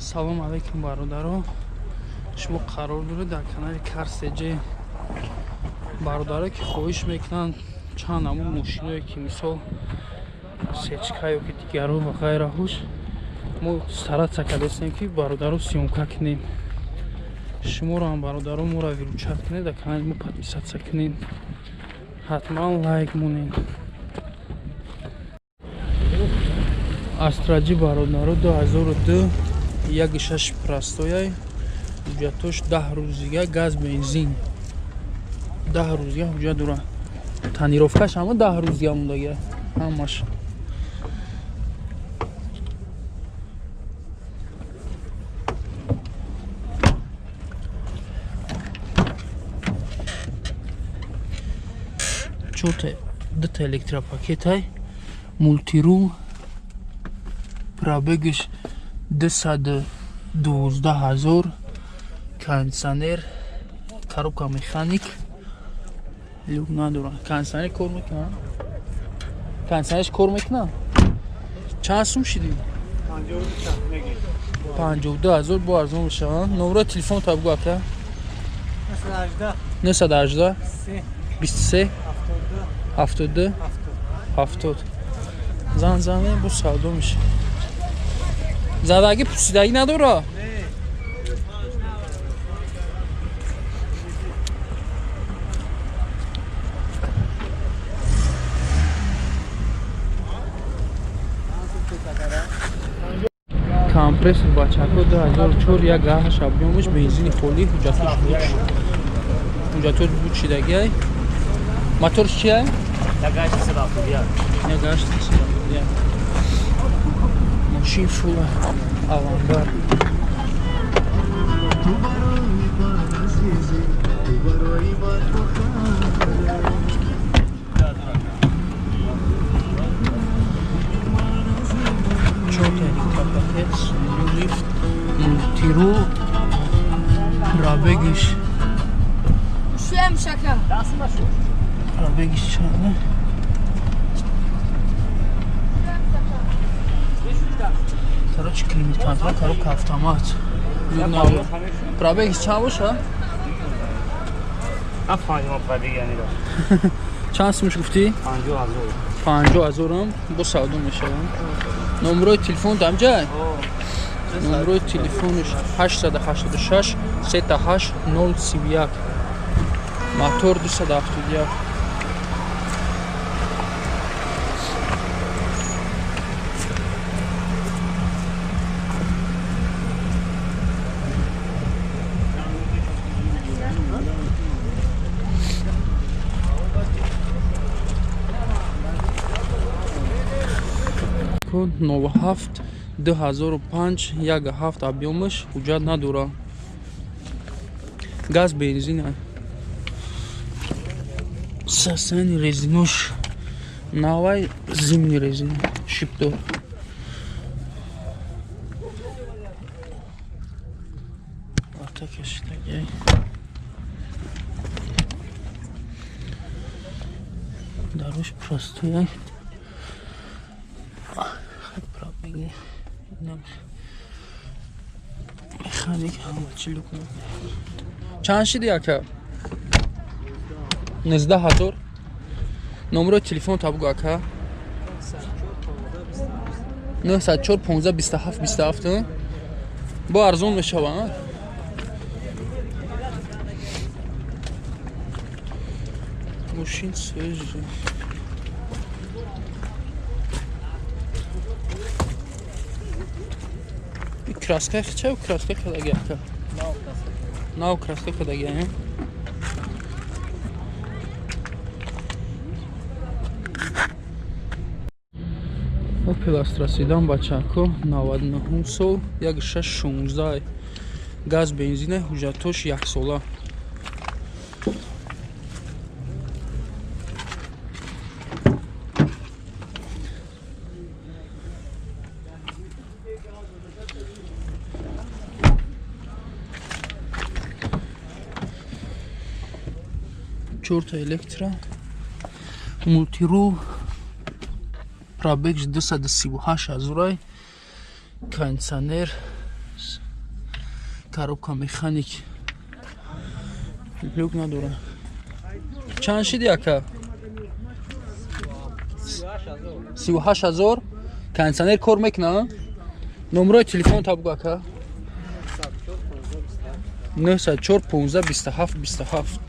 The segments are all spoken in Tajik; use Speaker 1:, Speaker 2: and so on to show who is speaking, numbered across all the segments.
Speaker 1: Салом алейкум, бародаро. Шумо қарор доред дар канали Карсеҷ. Бародаро, ки хоҳиш мекунанд чанд намуд мошиное, ки мисол сечка ё ки дигаро ва ғайраҳош, мо стараться кардастем, ки бародаро съёмка кунем. Шуморо ҳам, бародаро, моро выручать кунед, дар канали мо подписаться кунед, ҳатман лайк монед. Астра Ҷи, бародаро, 2002, 1,6 простояй, ҳуҷҷатош 10 рӯзига, газ, бензин, 10 рӯзига ҳуҷҷат дора, тонировкаш ҳама 10 рӯзига мондага, ҳамаш. Чорта, дута электропакетай, мультирул, пробегиш 212 000, кондиционер, коробка механик, люк надора. Кондиционер кор мекунад? Кондиционерш кор мекунад? Чанд сум шидӣ? 52 000, бо арзон мешаванд. Номерои телефон та бугу, ака. 918 23 72 70. Зан зане, бо савдо меша. Задагӣ, пусидагӣ надора. Компрессор, бачако, 2004, 1,8 объёмаш, бензини холӣ, ҳуҷҷатош буд, ҳуҷҷатош буд, шидагиай. Моторш чия? 1,871. Мошин фула, авангард.
Speaker 2: Ту барои ман азизӣ, ту барои ман фахр.
Speaker 1: Чорта электропакет, лифт, мультирул, пробегиш
Speaker 3: Шуем шака.
Speaker 1: Пробегиш чанда? Короче, климат контроль, коробка автомат. Пробегиш чанд боша?
Speaker 4: Нафаҳмидам пробег яъне.
Speaker 1: Чанд сумш гуфтӣ?
Speaker 4: 50 000.
Speaker 1: 50 000-ам бо савдо мешаванд. Номерои телефон дамҷай? Номерои телефонш 886 38 031, мотор 271. 07 2005, 1,7 объёмаш, ҳуҷҷат надора, газ, бензин. Состояние резинош навай, зимний резина, шипдор. Лата кашидагай. Даруш простояй. Пробеги механик, ҳама чи люк. Чанд шиди, ака? 19 000. Номерои телефон та бугу, ака. 904 15 27 27. Бо арзон мешава. Мошин свежий. Краска ча, краска кадаги, ака? Нав краска кадаги. Opel Astra седан, бачако, 99 сол, 1,6 16, газ, бензина, ҳуҷҷатош яксола. Чорта электро, мультирул, пробег 238 ҳазорай, кондиционер. Коробка механик. Люк надора. Чанд шиди ака? 38 000. Кондиционер кор мекуна? Номерои телефон та бугу ака. 904 15 27 27.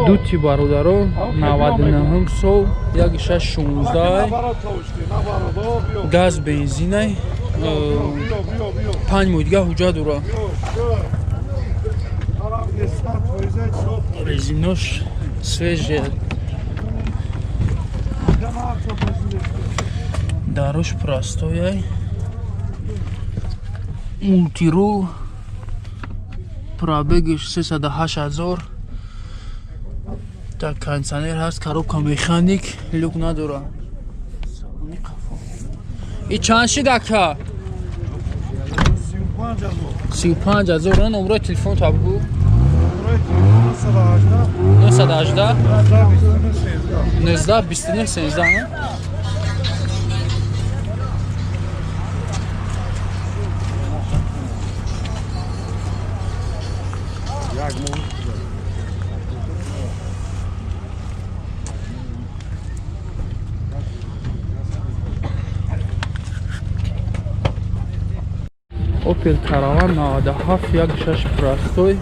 Speaker 1: Дути бародаро, 99 сол, 1616, газ бензинай, 5 моҳ дига ҳуҷҷат дора. Резинош свежая, дарош простояй, мультирул, пробегиш 308 000. Так, кондиционер ҳаст, коробка механик, люк надора. Салони қафо. И чанд шид ака? 35 000. Номрои телефон та бугу. 918 19 29 13. Opel Caravan 97, 16 простой,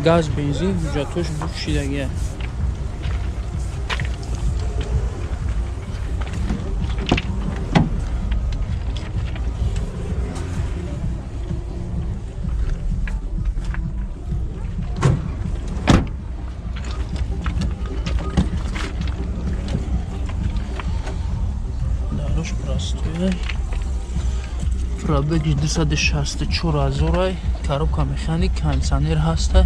Speaker 1: газ бензин, ҳуҷҷатош буд шидагия. Дарош простой, пробеги 264 ҳазорай, коробка механик, кондиционер ҳаста,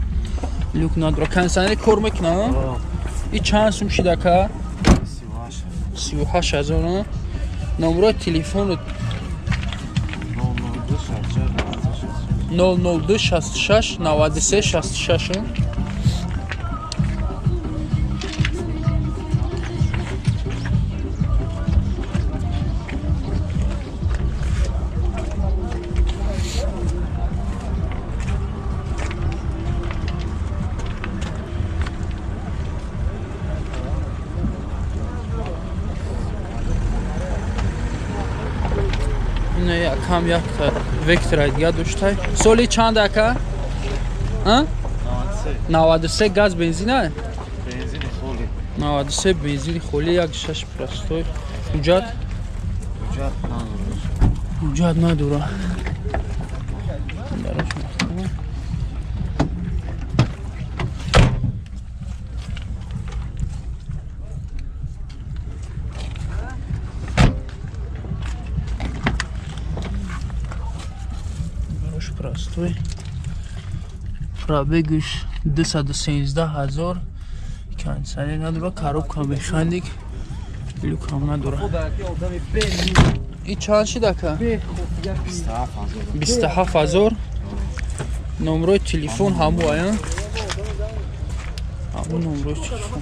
Speaker 1: люк надора. Кондиционер кор мекуна? И чанд сум шид ака? 38 000. Номерои телефону 002 66 93 66. Якам якта Вектора дига доштай. Соли чанд ака? 93, газ бензина?
Speaker 4: Бензини холи.
Speaker 1: 93, бензини холи, 16 простой. Ҳуҷҷат?
Speaker 4: Ҳуҷҷат надорад.
Speaker 1: Ҳуҷҷат надора. Дарош маҳкама. Дарош простой. Пробегиш 213 ҳазор. Кондиционер надора, коробка механик, люкам надора. И чанд шид ака?
Speaker 4: 27 000.
Speaker 1: 27 000. Номерои телефон ҳаму ая? Ҳаму номерои телефон.